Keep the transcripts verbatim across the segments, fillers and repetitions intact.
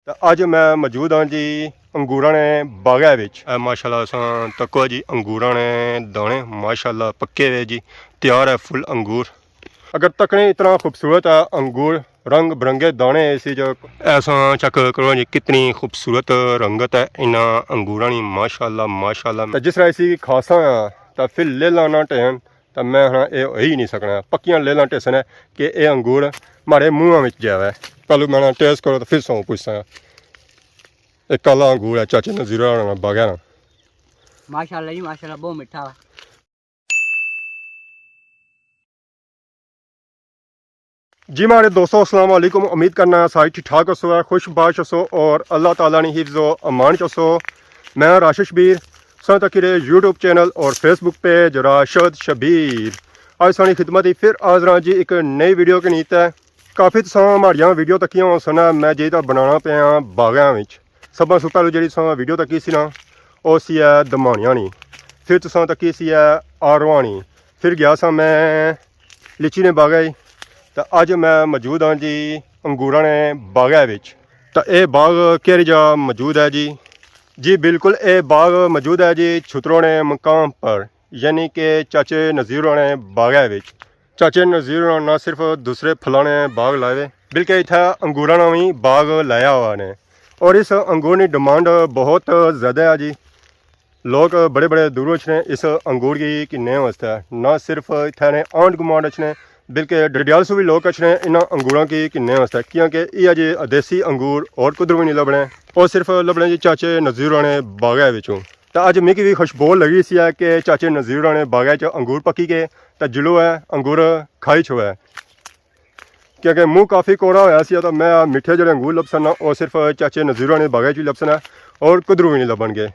اج میں موجود ہاں جی انگوراں نے باغے وچ۔ اے ماشاءاللہ اساں تکو جی انگوراں نے دانے ماشاءاللہ پکے ہوئے جی، تیار ہے فل انگور۔ اگر تکنے اتنا خوبصورت ہے انگور، رنگ برنگے دانے اسی جو۔ ایسا چیک کرو جی کتنی خوبصورت رنگت ہے انہاں انگوراں نی ماشاءاللہ ماشاءاللہ۔ تے جس طرح اسی کھاساں آں تاں پھر لیلاں نہ ٹہن، تاں میں ہنا اے ہوئی نہیں سکنا۔ پکیاں لیلاں ٹہسن ہے کہ اے انگور ماڑے منہاں وچ جاوے۔ پہلو میں نا ٹیسٹ کرو تاں پھر سوں پوچھساں۔ اے کالا انگور ہے چاچے نذیر ہوراں نا باغے نا۔ ماشاءاللہ جی ماشاءاللہ، بہت میٹھا ہے۔ جی ماڑے دوستو، السلام علیکم۔ امید کرنا سارے ٹھیک ٹھاک ہسو، خوش باش ہسو اور اللہ تعالیٰ نی حفظ و امان چ ہسو۔ میں راشد شبیر، سن تک یوٹیوب چینل اور فیس بک پیج راشد شبیر۔ اج سانی خدمت ہی پھر حاضر ہاں جی ایک نئی ویڈیو کے نیت ہے۔ کافی تساں ماڑیاں ویڈیو تکیاں ہوسن، میں جیہڑا بنانا پیاں باغاں وچ۔ سبھاں سوں پہلو جیہڑی تساں ویڈیو تکی سی نا، او سی ہے دمانیاں نی، پھر تساں تکی سی ہے آروآں نی، پھر گیا ساں میں لیچی نے باغے، تے اج میں موجود ہاں جی انگوراں نے باغے وچ۔ تے اے باغ کیہڑی جا موجود ہے جی؟ جی بالکل، اے باغ موجود ہے جی چھتروں نے مقام پر، یعنی کہ چاچے نذیر ہوراں نے باغے وچ۔ چاچے نذیر ہوراں نہ صرف دوسرے پھلاں نے باغ لائے ہوئے، بلکہ اتھا انگوراں نا وی باغ لایا ہوا نے۔ اور اس انگور نی ڈیمانڈ بہت زیادہ ہے جی۔ لوگ بڑے بڑے دوروں اچھنے اس انگور کی گھننے واسطے، نہ صرف اتھا نے آنڈ گمانڈ اچھنے، بلکہ ڈڈیال سوں وی لوگ اچھنے انہاں انگوراں کی گھننے واسطے، کیونکہ ایہہ جے دیسی انگور اور کدھر وی نہیں لبنے۔ او صرف لبنے جی چاچے نذیر ہوراں نے باغے وچوں۔ تے اج میکی وی خوشبو لگی سی ہے کہ چاچے نذیر ہوراں نے باغے چ انگور پکی گئے، تے جلو ہے انگور کھائی چھوڑے۔ کیونکہ منہ کافی کورا ہویا سی، تے میں میٹھے جڑے انگور لبسن نا، او صرف چاچے نذیر ہوراں نے باغے چ ہی لبسن ہے، اور کدھروں وی نہیں لبن گے۔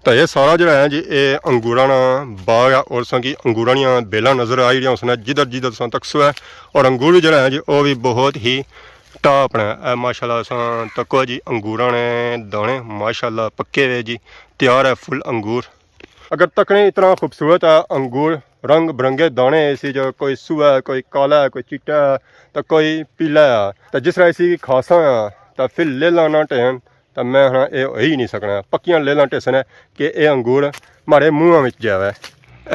تے اے سارا جڑا ہے جی، اے انگوراں نا باغ ہے، اور تساں کی انگوراں نیاں بیلاں نظر آئی رہیاں ہوسن، جدھر جدھر تساں تکسو ہے، اور انگور وی جڑا ہے جی، او وی بہت ہی ٹاپ نے۔ اے ماشاءاللہ تساں تکو جی، انگوراں نے دانے ماشاءاللہ پکے ہوئے جی، تیار ہے فل انگور۔ اگر تکنے اتنا خوبصورت ہے انگور، رنگ برنگے دانے اسی جو، کوئی سوہا ہے، کوئی کالا ہے، کوئی چٹا ہے، تے کوئی پیلا ہے۔ تے جس طرح اسی کھاساں آں، تے پھر لیلاں نہ ٹہن، تے میں ہنا اے ہوئی نہیں سکنا۔ پکیاں لیلاں ٹہسن ہے کہ اے انگور ماڑے منہاں وچ جاوے۔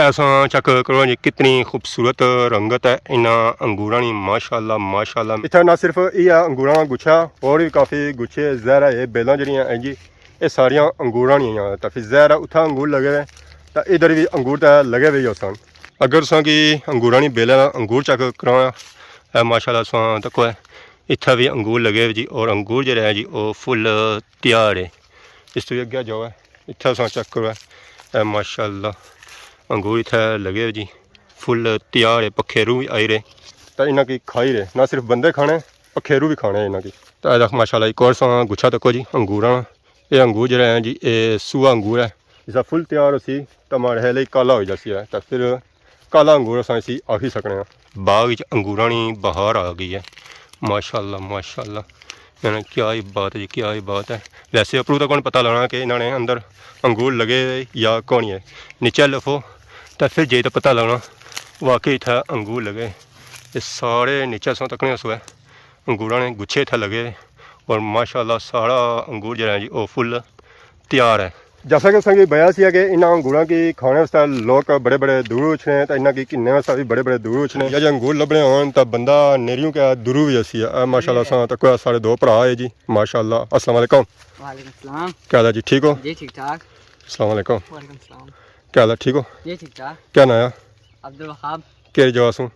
ایسا چیک کرو جی کتنی خوبصورت رنگت ہے انہاں انگوراں نی، ماشاءاللہ ماشاءاللہ۔ اتھا نہ صرف ایہہ انگوراں نا گچھا، اور وی کافی گچھے ظاہر ہے، اے بیلاں جڑیاں ہیں جی، اے ساریاں انگوراں نیاں، تے پھر ظاہر ہے اتھا انگور لگے ہوئے، تے ادھر وی انگور تے لگے ہوئے ہی ہوسن۔ اگر تساں کی انگوراں نی بیلاں نا انگور چیک کرانا ہے، ماشاءاللہ تساں تکو ہے، اتھا وی انگور لگے ہوئے جی، اور انگور جڑے ہیں جی، او فل تیار ہے۔ اس تو اگے جاؤ ہے، اتھا تساں چیک کرو ہے، اے ماشاءاللہ انگور اتھا لگے ہوئے جی، فل تیار ہے، پکھیرو وی آئی رہے۔ تے انہاں کی کھائی رہے، نہ صرف بندے کھانے، پکھیرو وی کھانے انہاں کی۔ تے اے دیکھ ماشاءاللہ ایک اور تساں گچھا تکو جی انگوراں نا۔ اے انگور جڑا ہے جی، اے سوہا انگور ہے۔ جسا فل تیار ہوسی، تاں ماڑے خیال اچ کالا ہوئی جاسی ہے، تاں پھر کالا انگور اساں اسی آکھی سکنے آں۔ باغ اچ انگوراں نی بہار آ گئی ہے۔ ماشاءاللہ، ماشاءاللہ۔ یعنی کیا ہی بات ہے جی، کیا ہی بات ہے۔ ویسے اپروں تاں کون پتہ لگنا کہ انہاں نے اندر انگور لگے ہوئے یا کونی ہے۔ نیچے لفو تاں پھر جائی تاں پتہ لگنا واقعی اتھا انگور لگے۔ اے سارے نیچے اساں تکنے اس وے انگوراں نے گچھے اتھا لگے ہوئے، اور ماشاءاللہ سارا انگور جڑا ہے جی، او فل تیار ہے۔ جیسا کہ تساں کی پتہ سی کہ انہاں انگوراں کی کھانے واسطے لوگ بڑے بڑے دوروں اچھنے، تے انہاں کی گھننے واسطے وی بڑے بڑے دوروں اچھنے۔ یا جے انگور لبنے ہون تاں بندہ نیریوں کے دوروں وی اسی ہے۔ اے ماشاءاللہ، اساں تکو ساڑے دو بھرا ہے جی، ماشاءاللہ۔ السلام علیکم۔ وعلیکم السلام۔ کیا حال ہے جی، ٹھیک ہو؟ جی ٹھیک ٹھاک۔ السلام علیکم۔ وعلیکم السلام۔ کیا حال ہے، ٹھیک ہو؟ جی ٹھیک ٹھاک۔ کیا ناں ہے؟ عبدالوہاب۔ کیہڑی جگہ سوں؟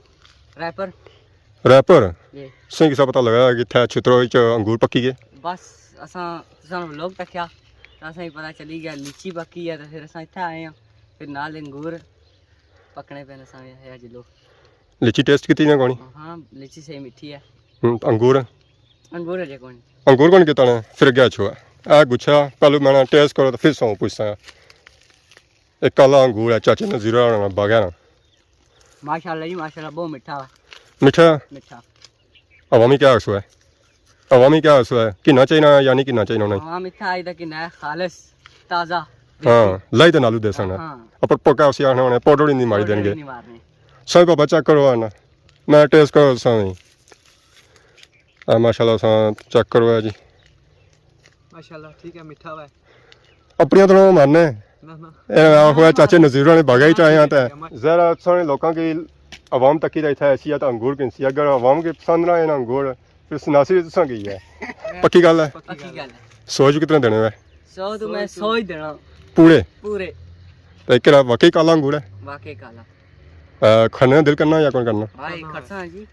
ریپر۔ ریپر؟ جی۔ تساں کسا پتہ لگا کہ اتھا چھترو وچ انگور پکی گئے؟ بس اساں، تساں ولاگ تکیا، تاں اساں کی پتہ چلی گیا لیچی پکی ہے، تے پھر اساں اتھا آئے ہاں، پھر نال انگور پکنے پے نے، اساں وی آخیا چلو۔ لیچی ٹیسٹ کیتی نہ کونی؟ ہاں، لیچی صحیح میٹھی ہے۔ ہوں، انگور؟ انگور اجے کونی۔ انگور کونی کیتا نے؟ پھر اگے اچھو ہے۔ اے گچھا، پہلو میں نا ٹیسٹ کرو تے پھر سوں پوچھساں۔ اے کالا انگور ہے، چاچے نذیر ہوراں نا باغے نا۔ ماشاءاللہ جی، ماشاءاللہ، بہت میٹھا۔ میٹھا؟ میٹھا۔ عوامی کیا آخسو ہے؟ عوامی کیا آخسو ہے؟ گھننا چاہینا یا نہیں گھننا چاہینا انہیں؟ عوام اتھا آئی دا گھننا ہے خالص، تازہ، ہاں، دیسی۔ لائی تے نالو دیسن۔ ہاں۔ اپر پکا اسی آخنا انہیں، پاؤڈر ہی نہیں ماری پاؤڈر دین گے۔ نہیں مارنے۔ سائیں بابا چیک کرو آنا۔ میں ٹیسٹ کرو سائیں۔ اے ماشاءاللہ ساں چیک کرو ہے جی۔ ماشاءاللہ، ٹھیک ہے، میٹھا ہوا ہے۔ اپنیاں تو نہ مارنے۔ نہ، نہ۔ اے آخو ہے چاچے نظیر ہوراں نے باغے وچ آئے ہاں تے۔ ظاہر ہے سارے لوکاں کی عوام تکی دا اتھا ایسی ہے تے انگور گھنسی۔ اگر عوام کی پسند نہ آئے نا انگور، پھر سناسی تساں کی ہے۔ پکی گل ہے؟ پکی گل ہے۔ سو چوں کتنے دینے ہوئے؟ سو تو میں سو ہی دینا۔ پورے؟ پورے۔ تے کہڑا واقعی کالا انگور ہے؟ واقعی کالا۔ اے، کھانے نا دل کرنا یا کون کرنا؟ بھائی، کھڑساں جی۔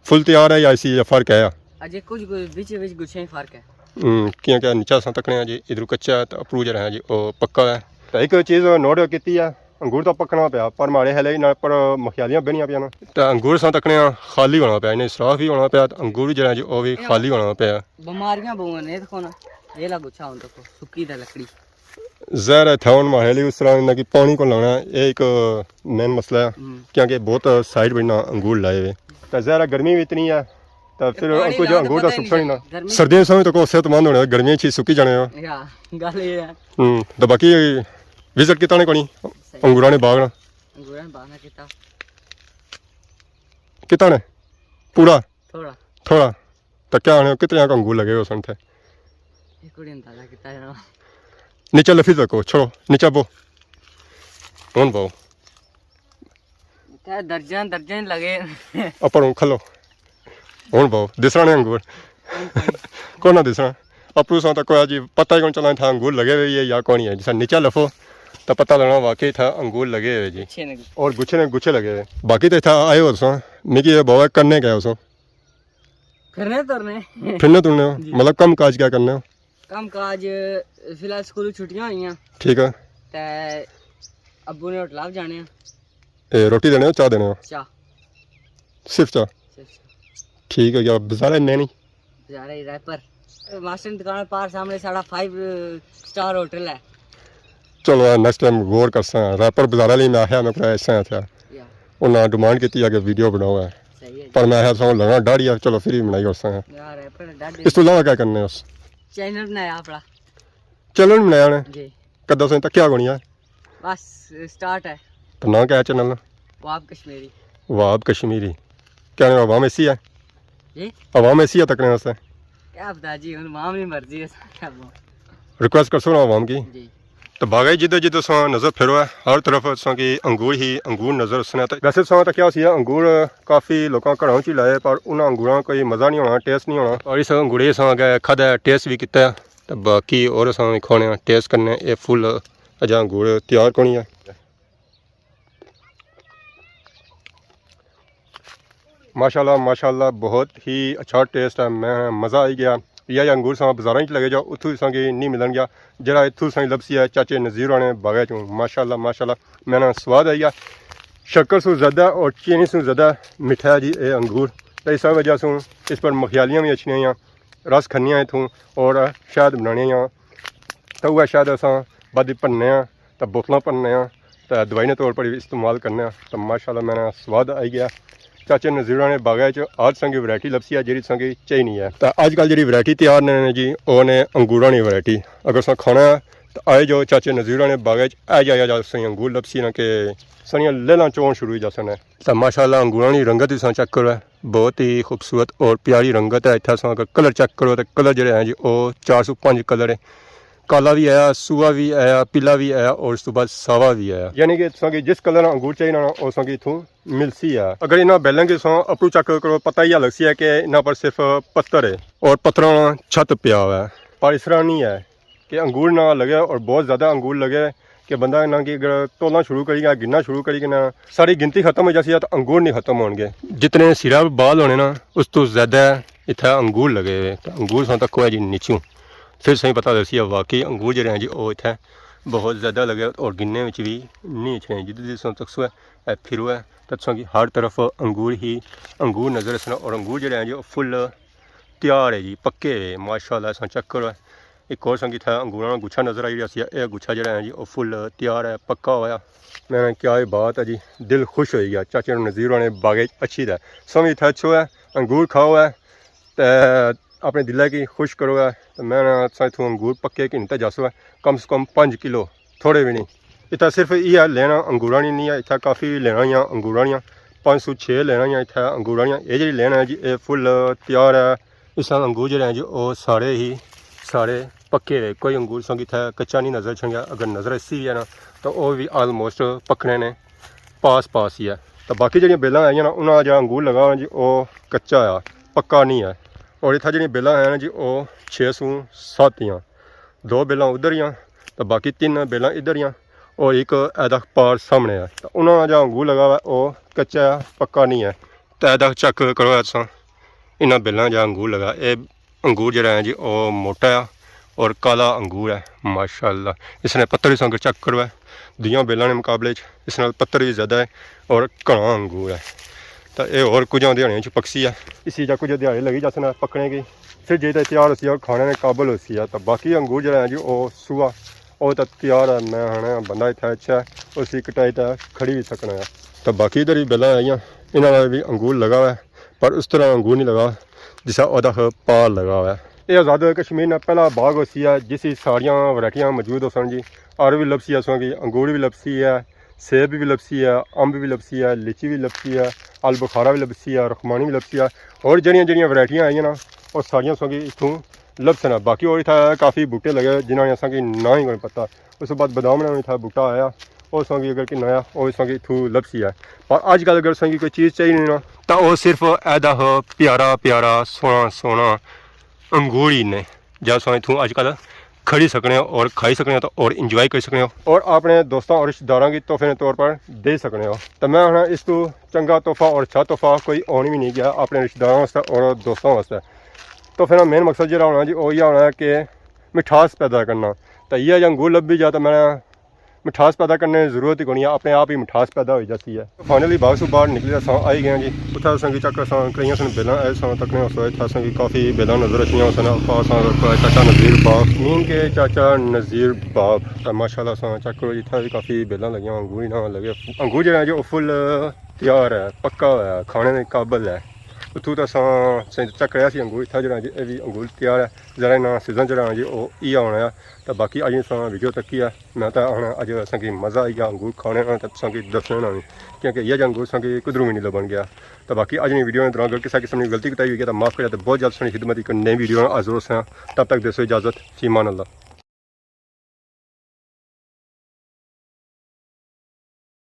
فل تیار ہے یا اسی یا فرق ہے؟ اجے کچھ کچھ وچ وچ گچھیں فرق ہے۔ ہوں، کیونکہ نیچا اساں تکنے آں جی، ادھروں کچا ہے تے اپروں جیڑا ہے جی، او پکا ہے۔ تے ایک چیز نوٹ کیتی ہے، انگور تاں پکنا پیا، پر ماڑے خیال اچ نال پر مکھیالیاں بہنیاں پیاں نا۔ تے انگور اساں تکنے آں، خالی ہونا پیا، انہیں اسراف وی ہونا پیا، تے انگور جیڑا ہے جی، او وی خالی ہونا پیا۔ بیماریاں بہوں نے، دیکھو نا، اے لا گچھا ہن تکو، سکی تے لکڑی۔ ظاہر ہے اتھا ہن ماڑے لیے اس طرح انہاں کی پانی کون لانا ہے، اے ایک مین مسئلہ ہے، ہوں۔ کیونکہ بہت سائیڈ پہ انہاں انگور لائے ہوئے۔ تے ظاہر ہے گرمی بھی اتنی ہے، تے پھر پانی کچھ لاؤ تے انگور دا پتہ ہی سکسن ہی نہیں نہ۔ گرمی سردیاں سوں تکو صحت مند ہونے، گرمیاں چ سکی جانے ہو۔ یا، گل اے ہے۔ ہوں، تے باقی وزٹ کیتا نے کونی؟ صحیح۔ انگوراں نے باغ نا۔ انگوراں نے باغ نا کیتا۔ کیتا نے؟ پورا؟ تھوڑا۔ تھوڑا۔ تے کیا آنے کتنے آنکھ انگور لگے ہوئے سن تھے؟ ایک کوئی اندازہ کیتا ہے نا۔ نیچے لفی تکو، چھوڑو، نیچے بو۔ ہن بو۔ کیا درجن، درجن لگے۔ اپر ہوں کھلو۔ ہن بو، دسنا نے انگور۔ کون نہ دسنا؟ اپروں ساں تک کوئی جی پتہ ہی کون چلنا تھا انگور لگے ہوئے ہے یا کون ہی ہے۔ جسا نیچے لفو، تو پتہ لگنا واقعی تھا انگور لگے ہوئے جی۔ گچھے نے۔ اور گچھے نے گچھے لگے ہوئے۔ باقی تو تھا آئے ہو سو، مکی یہ بابا کرنے گئے ہو سو؟ پھرنے ترنے۔ پھرنے ترنے ہو؟ جی۔ مطلب کم کاج کیا کرنے ہو؟ کم کاج، فی الحال سکول چھٹیاں ہوئیاں۔ ٹھیک ہے۔ تے ابو نے ہوٹل آپ جانے ہیں۔ اے، روٹی دینے ہو، چاہ دینے ہو؟ چاہ۔ صرف چاہ؟ صرف چاہ۔ ٹھیک ہے، یا بازارے نے نہیں؟ بازارے ہی ریپر۔ ماسٹر دی دکان پار سامنے ساڑا فائیو سٹار ہوٹل ہے۔ چلو، نیکسٹ ٹائم غور کرساں۔ ریپر بازار والی میں آخیا میں کوئی ایسا تھا۔ یا۔ انہاں ڈیمانڈ کیتی ہے کہ ویڈیو بناؤ ہے۔ صحیح ہے جی۔ پر میں آخیا سو لگا ڈاڑی ہے، چلو پھر ہی بنائی کرساں۔ یا، ریپر ڈاڑی۔ اس تو علاوہ کیا کرنے ہو؟ چینل بنایا اپنا۔ چینل بنایا نے؟ جی۔ کدا سائیں تکیا کونی ہے؟ بس سٹارٹ ہے۔ تو ناں کیا ہے چینل نا؟ وہاب کشمیری۔ وہاب کشمیری۔ کیا ناں عوام ایسی ہے؟ جی؟ عوام ایسی ہے تکنے واسطے؟ کیا پتا جی، ہن عوام نی مرضی ہے، کیا بول۔ ریکویسٹ کرسو نا عوام کی۔ جی۔ تو باغے جدھر جدھر ساں نظر پھرو ہے، ہر طرف ساں کی انگور ہی انگور نظر اسنے۔ تو ویسے ساں تو کیا سی ہے، انگور کافی لوکاں گھراں چ ہی لائے، پر انہاں انگوراں کوئی مزہ نہیں ہونا، ٹیسٹ نہیں ہونا۔ اور اس انگورے ساں اگے کھادا ہے، ٹیسٹ بھی کیتا ہے۔ تے باقی اور اساں وی کھانے آں، ٹیسٹ کرنے آں، اے فل اجاں گڑ تیار کونی ہے۔ ماشاءاللہ، ماشاءاللہ، بہت ہی اچھا ٹیسٹ ہے، میں مزہ آئی گیا۔ یہ انگور ساں بازاراں وچ لگے جاؤ، اتھوں ساں کی نہیں ملن گیا، جڑا اتھوں ساں لبسی ہے چاچے نذیر ہوراں نے باغے چوں۔ ماشاءاللہ، ماشاءاللہ، میں نا سواد آئی گیا۔ شکر سوں زیادہ اور چینی سوں زیادہ میٹھا ہے جی اے انگور۔ تے اس وجہ سوں اس پر مکھیالیاں بھی اچھنیاں ہیں۔ رس کھنیاں اتھوں اور شہد بنانے آں۔ تے اوہے شہد اساں بعد بننے آں، تے بوتلاں بننے آں، تے دوائی نے طور پر بھی استعمال کرنے آں۔ تے ماشاءاللہ میں نا سواد آئی گیا۔ چاچے نذیر ہوراں نے باغے چ ہر سنگ ورائٹی لبسی ہے، جیڑی سنگ چاہی نہیں ہے۔ تے اج کل جیڑی ورائٹی تیار نے جی، او نے انگوراں نی ورائٹی۔ اگر ساں کھانا ہے، تے آئے جو چاچے نذیر ہوراں نے باغے چ، آ جایا جا ساں انگور لبسی نا کہ ساریاں لیلاں چون شروع ہو جاسن۔ تے ماشاءاللہ انگوراں نی رنگت وی ساں چیک کرو۔ بہت ہی خوبصورت اور پیاری رنگت ہے۔ اتھا تساں اگر کلر چیک کرو تے کلر جڑے ہیں جی، او چار سو پنج کلر ہے۔ کالا بھی آیا، سوا بھی آیا، پیلا بھی آیا اور اس تو بعد ساوا بھی آیا۔ یعنی کہ تساں کی جس کلر انگور چاہیے نا، او تساں کی اتھوں ملسی ہے۔ اگر انہاں بیلاں کی تساں اپروں چیک کرو، پتہ ہی لگسی ہے کہ انہاں پر صرف پتھر ہے اور پتھراں چھت پیا ہوا ہے، پر اس طرح نہیں ہے۔ کہ انگور نہ لگے اور بہت زیادہ انگور لگے کہ بندہ انہاں کی اگر تولنا شروع کری گیا، گننا شروع کری گیا نا، ساری گنتی ختم ہو جاسی ہے تو انگور نہیں ختم ہون گے۔ جتنے سرا بال ہونے نا، اس تو زیادہ اتھا انگور لگے ہوئے۔ تو انگور ساں تک کوئی جی نیچوں، پھر سائیں پتہ لگسی ہے واقعی انگور جڑے ہیں جی، او اتھا بہت زیادہ لگے اور گننے وچ بھی نہیں اچھنے۔ جدھر جدھر ساں تک سو ہے، اے پھرو ہے، تو ساں کی ہر طرف انگور ہی انگور نظر اسنا اور انگور جڑے ہیں جی، او فل تیار ہے جی، پکے ہوئے۔ ماشاءاللہ ساں چیک کرو۔ ایک اور سنگی تھا انگوراں نا گچھا نظر آئی رہیا سی، اے گچھا جڑا ہے جی، او فل تیار ہے، پکا ہویا۔ میں کہا کیا ہی بات ہے جی، دل خوش ہوئی گیا۔ چاچے نذیر ہوراں نے باغے اچھی دا سمجھ تھا اچھو ہے، انگور کھاؤ ہے تے اپنے دلے کی خوش کرو ہے۔ تے میں نا تساں اتھوں انگور پکے گھن تے جاسو ہے، کم سے کم پنج کلو، تھوڑے بھی نہیں۔ اتھا صرف ایہہ لینا انگوراں نی نہیں ہے، اتھا کافی لینا ہیاں انگوراں نیاں، پنج سو چھ لینا ہیاں اتھا انگوراں نیاں۔ اے جڑی لینا ہے جی، اے فل تیار ہے۔ اس طرح انگور جڑے ہیں جی، او سارے ہی سارے پکے ہوئے، کوئی انگور سنگی اتھے کچا نہیں نظر اچھن گیا۔ اگر نظر اسی بھی ہے نا، تو وہ بھی آلموسٹ پکنے نے پاس پاس ہی ہے۔ تو باقی جہڑیاں بیلاں آئیاں نا، انہاں جا انگور لگا ہونا جی، وہ کچا آ، پکا نہیں ہے۔ اور اتھا جہڑیاں بیلاں آئیاں نا جی، وہ چھ سو ست ہیاں، دو بیلاں ادھر ہیاں، تو باقی تین بیلاں ادھر ہیاں، اور ایک ایدک پار سامنے ہے۔ تو انہاں جا انگور لگا ہوا ہے، وہ کچا ہے، پکا نہیں ہے۔ تو ایدک چیک کرو ہے تساں، انہاں بیلاں جا انگور لگا، اے انگور جڑا ہے جی، او موٹا ہے اور کالا انگور ہے، ماشاءاللہ۔ اس نے پتر بھی سنگ چیک کرو ہے، دویاں بیلاں نے مقابلے چ اس نال پتر بھی زیادہ ہے اور گھنا انگور ہے۔ تو اے اور کچھ دیہاڑیاں چ پکسی ہے، اسی جا کچھ دیہاڑے لگی جاسن پکنے کی، پھر جے تے تیار ہوسی ہے، کھانے نے قابل ہوسی ہے۔ تو باقی انگور جڑا ہے جی، او سوا، او تے تیار ہے۔ میں ہن بندہ اتھے اچھا ہے، اسی کٹائی تے کھڑی بھی سکنا ہے۔ تو باقی ادھر بھی بیلاں آئیاں، انہاں نا بھی انگور لگا ہوا ہے، پر اس طرح انگور نہیں لگا جسا اودا پار لگا ہوا ہے۔ یہ آزاد کشمیر نا پہلا باغ ہوسی ہے، جس وچ ساریاں ورائٹیاں موجود ہوسن جی۔ آڑو بھی لبسی ہے اساں کی، انگور بھی لبسی ہے، سیب بھی لبسی ہے، امب بھی لبسی ہے، لیچی بھی لبسی ہے، آلو بخارا بھی لبسی ہے، رخمانی بھی لبسی ہے، اور جڑیاں جڑیاں ورائٹیاں آئیاں نا، او ساریاں اساں کی اتھوں لبسن۔ باقی اور اتھا کافی بوٹے لگے جنہاں نے اساں کی ناں ہی کوئی پتہ۔ اس کے بعد بادام نا اتھا بوٹا آیا، او اساں کی اگر کہ نایا، او اساں کی اتھوں لبسی ہے۔ پر اج کل اگر اساں کی کوئی چیز چاہیے نا، تاں او صرف ایدا ہو پیارا پیارا سوہنا سوہنا انگور ہی نے، جا اساں اتھوں اج کل کھڑی سکنے ہو اور کھائی سکنے ہو اور انجوائے کری سکنے ہو اور اپنے دوستاں اور رشتہ داراں کی تحفے نے طور پر دے سکنے ہو۔ تو میں آخنا، اس تو چنگا تحفہ اور اچھا تحفہ کوئی ہون بھی نہیں گیا اپنے رشتہ داراں واسطے اور دوستاں واسطے۔ تحفے نا مین مقصد جڑا ہونا جی، او یہ ہونا ہے کہ مٹھاس پیدا کرنا۔ تو یہ جا انگور لبھی جا تو میں مٹھاس پیدا کرنے کی ضرورت ہی کونی ہے، اپنے آپ ہی مٹھاس پیدا ہوئی جاتی ہے۔ فائنلی باغ سوں باہر نکلی، اساں آئی گئے ہیں جی۔ اتھا اساں کی چیک اساں کڑیاں سن بیلاں، اے اساں تکنے اس وقت اتھا اساں کی کافی بیلاں نظر اچھنیاں سن۔ اپا اساں چاچا نذیر باغ، مین کے چاچا نذیر باغ۔ تے ماشاءاللہ اساں چیک کرو جی، اتھا بھی کافی بیلاں لگیاں، انگور ہی نہ لگے۔ انگور جڑا ہے جو فل تیار ہے، پکا ہوا ہے، کھانے کے قابل ہے۔ اتھوں تے اساں چیک کریا سی انگور، اتھا جڑا جی اے بھی انگور تیار ہے۔ ذرا انہاں سیزن جڑا جی او ایہا ہونا ہے۔ تے باقی اج اساں ویڈیو تکی ہے۔ میں تاں ہن اج اساں کی مزہ آئی گیا انگور کھانے نا تے تساں کی دسنے نا وی، کیونکہ یہ جا انگور اساں کی کدروں وی نہیں لبن گیا۔ تے باقی اج نی ویڈیو نے دوران اگر کسے قسم نی غلطی کوتاہی ہوئی گیا تاں معاف کریا تے بہت جلد تساں نی خدمت اچ نئی ویڈیو نال حاضر ہوساں۔ تب تک دیسو اجازت، فی امان اللہ۔